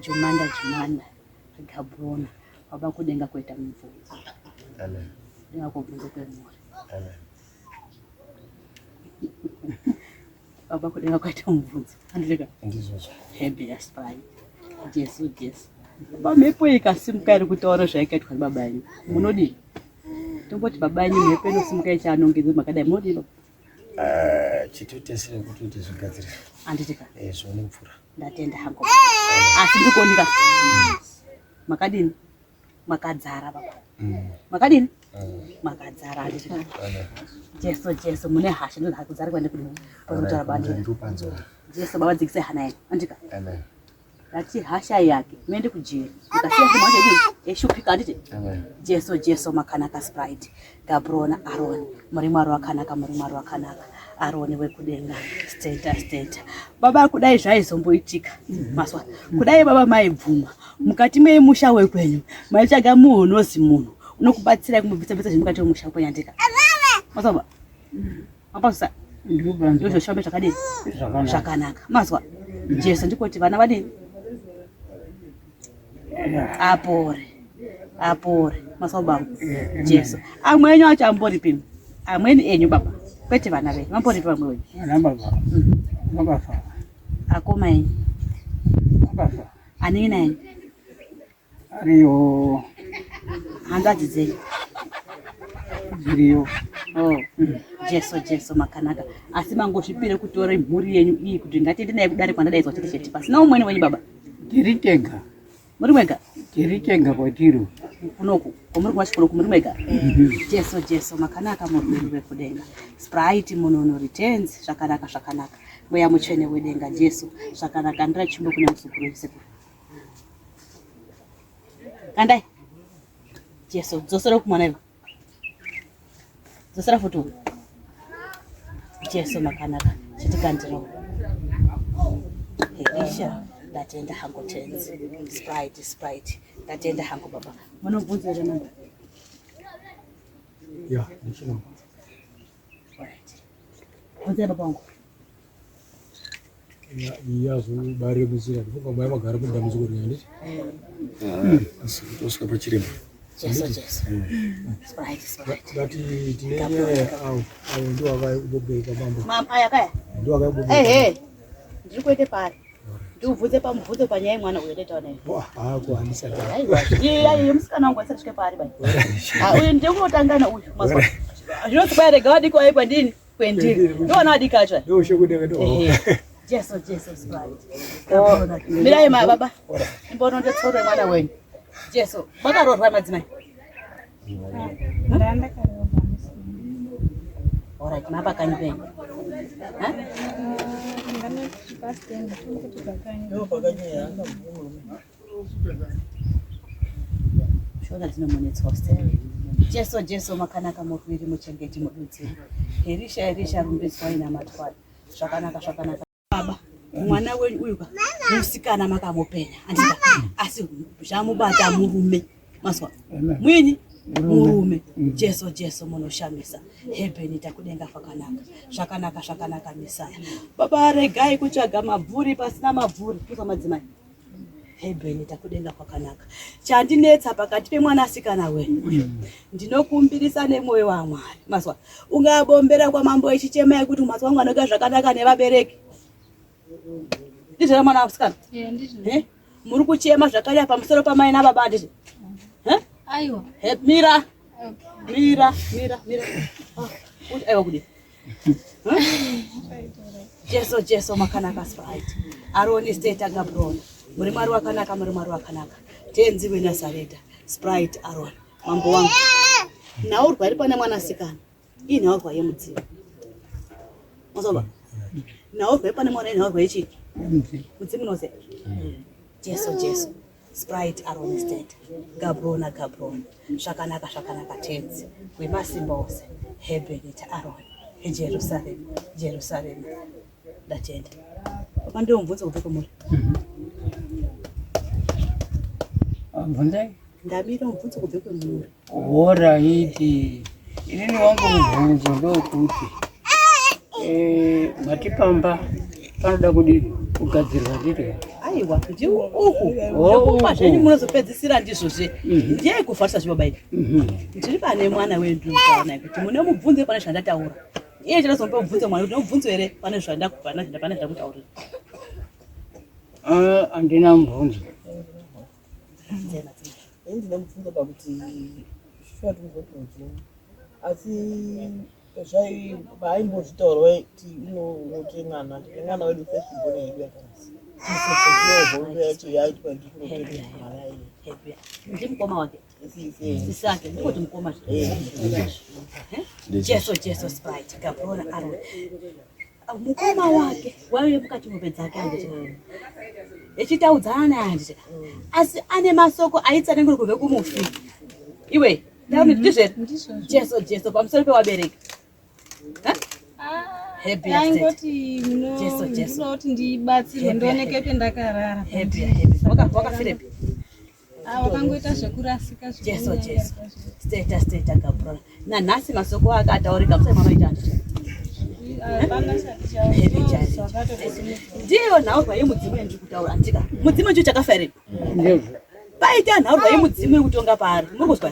Jumanda Jumanda. Gabrona. Baba kudenga kuita mubvunzo. Amen. Kudenga kubvunzo kwemhuri. Amen. Baba kudenga kwaita mubvunzo. Andika. Ndizvozvo. Hembe yaspai. Jesu Jesu. Baba mhepo ikasimuka iri kutaura zvaikaitwa nababa yenyu. Munodii? Tomboti baba yenyu mhepo inosimuka ichanongedza makadai munodii baba? Eh, chitotesere kuti uite zvigadziriro. Anditika. Eh, zvione mvura. Ndatenda hangu. Asi ndikuoneka. Makadini? Makadzara baba. Makadini? Makadzara handiti. Jesu Jesu mune hasha ndinoda kudzara kwende kudini? Pakutaura bandi. Ndopanzora. Jesu baba dzikise hana yenyu. Andika. Amen. Ndati hasha yake muende kujeri. Mukasiya kumwa chedini? Eshupika handiti. Amen. Jesu Jesu makanaka Sprite. Gabrona Aaron. Muri Mwari wakanaka, muri Mwari wakanaka. Aaron wekudenga. Steta steta. Baba kudai zvaizomboitika. Maswa. Kudai baba maibvuma. Mukati memusha wekwenyu. Maitsvaga munhu unozi munhu. Unokubatsirai kumubvisa bvisa zviri mukati memusha kwenyu andika. Maswa baba. Mapasa. Ndikupanzwa Ndizvo zvakadini? zvakanaka. Zvakanaka. Mazwa. Jesu ndikoti vana vadini? Apore. Apore. Maswa baba. Jesu. Amwe enyu acho amboripi? Amweni enyu baba. Kwete vana venyu. Vamboripi vamwe venyu? Vana baba vakafa, Akoma enyu. vakafa. Anin'ina enyu. Ariyo Hanzvadzi dzenyu. dziriyo. Oh. Jesu Jesu makanaka. Asi mangozvipire kutora mhuri yenyu iyi kuti ngatiende naye kudare kwandadaidzwa chete chete. Pasina umweni wenyu baba. Tiri tega, Muri mwega? tiri tega kwatiri. Kunoku. Kwamuri kumachi kunoku muri mwega? Jesu Jesu makanaka murwiri wekudenga. Sprite munono returns zvakanaka zvakanaka. Mweya mutsvene wedenga Jesu zvakanaka ndira chimbo kune muzukuru wenyu sekuru. Kandai. Jesu dzosera kumwana iwe. Dzosera futi uyu. Jesu makanaka chitikandiro. Elisha ndatenda hangu tenzi. Sprite Sprite ndatenda hangu baba. Munobvunza here mama? Ya, ndichino. Alright. Bvunzai baba wangu. Ya, yazobare muzira ndifunga mai vagara mudambudziko riya handiti? Asi tosvika pachiremba. Jesu Jesu. Sprite Sprite. But tine nyaya avo avo ndiwo akaibobeka mambo. Mama aya kaya. Ndiwo akaibobeka. Ehe. Ndiri kuende pari. Ndiubvunze pamubvunzo panyaya yemwana uyo ndetaura naye. Hako handisati. Aiwa. Iya iya musikana wangu asati svike paari bai. Ah uyu ndiye kunotangana uyu. Mazwa. Zvinonzi kwai rega vadiki vauye kwandini kwendiri. Ndiona vadiki acho. Ndiwo shekudenga ndiwo. Ehe. Jesu Jesu Sprite. Mirai ma baba. Imbono ndetsore mwana wenyu. Jesu, makaroorwa madzimai. Ndandakaroorwa. Alright, mapa kanyi penyu. Ha? Ndinganoti pasitenda kuti pakanyi. Shona dzinomunetswa usitenda. Jesu Jesu makanaka murwiri muchengeti mududziri. Erisha Erisha rumbidzwai namatwari. Zvakanaka zvakanaka. Baba, mwana wenyu uyu ka musikana makamupenya. Andika asi zvamubata murume. Mazwa. Mwinyi murume. Jesu Jesu munoshamisa. Hebeni takudenga zvakanaka. Zvakanaka zvakanaka Mesaya. Baba regai kutsvaga mabvuri pasina mabvuri. Kuza madzimai. Hebeni takudenga kwakanaka. Chandinetsa pakati pemwanasikana wenyu uyu. Ndinokumbirisa nemwoyo waMwari. Mazwa. Ungabombera kwamambo echichema yekuti mhatso wangu anoga zvakanaka nevabereki. Ndizvo mwana wasikana? Eh, ndizvo. Eh? Muri kuchema zvakanyanya pamusoro pamai nababa handizvo? Eh? Aiwa. He, mira. Okay. Mira, mira, mira. Ah, kuti aiwa kudii? Right, alright. Jesu Jesu makanaka Sprite. Aroni Steta Gabrona. Muri Mwari wakanaka, muri Mwari wakanaka. Tenzi weNazareta, Sprite Aaron, mambo wangu. Nhaurwa iri pane mwanasikana. Iyi nhaurwa yemudzimu. Mazoba. Nhaurwa iri pane mwana inhaurwa yechii? Mudzimu unoziya. Jesu Jesu. Sprite Aaron Steta. Gabrona Gabrona. Zvakanaka zvakanaka Tenzi. Wemasimba ose. Hebenita Aaron. Jerusalem. Jerusalem. Ndatenda. Papa ndiwo mubvunzo kubva kwamuri. Bvunzai. Ndamira mubvunzo kubva kwamuri. Horaiti. Inini wangu mubvunzo ndokuti eh, matipamba panoda kudini kugadzirwa ndiri Aiwa, ndiwo uku. Oh, Zvekupa uku. zvenyu munozopedzisira ndizvozve. Ndiye kufarisa zvibaba izvi. Ndiri pane mwana wedu naye kuti mune mubvunzo pane zvandataura. Iye chinozomupa mubvunzo mwana kuti mubvunzo here pane zvandakubva pane zvandakutaurira. Ah, handina mubvunzo. Ini ndine mubvunzo pakuti shuwa tikuzoti mudzimu asi zvai vaimbozvitaura kuti unote mwana mwana wedu first born yedu yakanzi hondo yacho yaitwa ndikunote mwana iye ndimukoma wake sisi ake ndikuti mukoma Jesu Jesu sprite Gabrona Aaron mukoma wake waive mukati mombe dzake handiti echitaudzana naye handiti asi ane masoko aitsanangura kubve kumufi iwe ndauni ndizvo Jesu Jesu pamusoro pewabereki Aingoti ndinoda kuti ndibatsirwe ndioneke pendakarara. Wakafirepi? Ah, wakangoita zvekurasika Jesu Jesu. Steta steta Gabriel. Nanhasi masoko ake ataurika musai mamaita handiti? Ndiyo nhaurwa yemudzimu yandiri kutaura handika. Mudzimu ndicho chakafa here? Paita nhaurwa yemudzimu yekutonga paari. Muri kuzwa?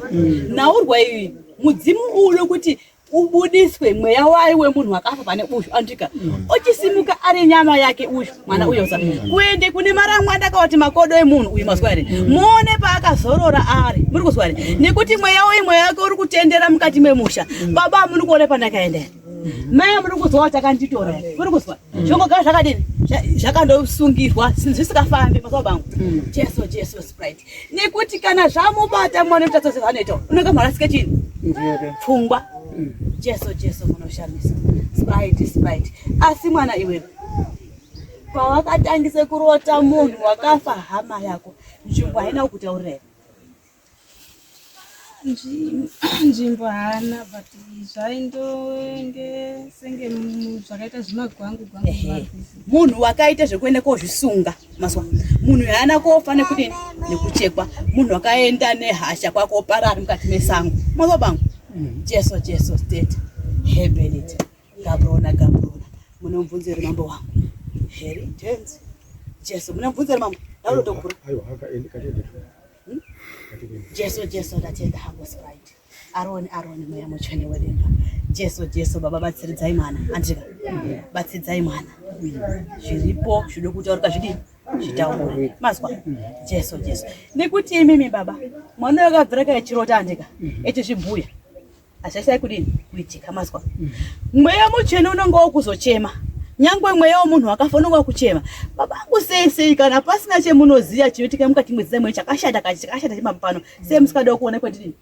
Nhaurwa iyi mudzimu uno kuti ubudiswe mweya wayo wemunhu wakafa pane uyu andika ochisimuka ari nyama yake uyu mwana uyo sa kuende kune maramwa andakawati makodo emunhu uyu mazwa here muone paakazorora ari muri kuzwa here nekuti mweya uyu mweya wake uri kutendera mukati memusha baba amuni kuone pandakaenda here mai amuri kuzwa kuti akanditora here muri kuzwa zvongogara zvakadini zvakandosungirwa zvisikafambi mazuva bangu jesu jesu sprite nekuti kana zvamubata mwana mutadza sezvanoita unenge mwarasike chini pfungwa jesu jesu munoshamisa sprite sprite asi mwana iwewe pawakatangise kurota munhu wakafa hama yako nzvimbo haina kukutaurira here Nzvimbo haana but zvaindonge senge zvakaita zvimagwangu gwangu. Munhu wakaita zvekuenda kozvisunga mazwa munhu haana kofa nekudini nekuchekwa munhu wakaenda nehasha kwako parari mukati mesango mazwa bangu Jesu Jesu state hebenit gabrona gabrona munomubvunzo here mambo wangu heri tenzi Jesu munomubvunzo here mambo ndaunotogura Jesu Jesu ndatenda hangu sprite Aroni Aroni mweya mutsvene wedenga Jesu Jesu baba batsiridzai mwana andika batsidzai mwana zviripo zvinoda kutaurika zvidini zvitaure mazwa Jesu Jesu nekuti imimi baba mwana wakabvira kaechirota andika echizvibhuya hazvaisai kudini kuitika mazwa mweya mutsvene unonge wokuzochema nyangwe mweya wemunhu wakafa unonge wakuchema babangu sei sei kana pasina chemunoziva chinoitika mukati mwedzisa mwenyu chakashata kachi chakashata chemapano sei musikadawo kuona kwendini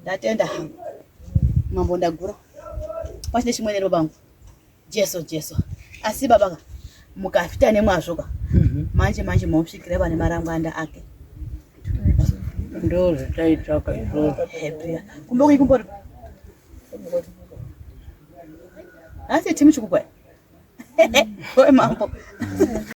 ndatenda hangu mambo ndagura pachine chimwe nero bangu Jesu Jesu asi baba ka mukafita nemwazvo ka manje manje momusvikira vane marangwanda ake Ndo zvataitsvaka izvozvo. Happy kumbe kuikumbori asi timu chikugwaya we mambo.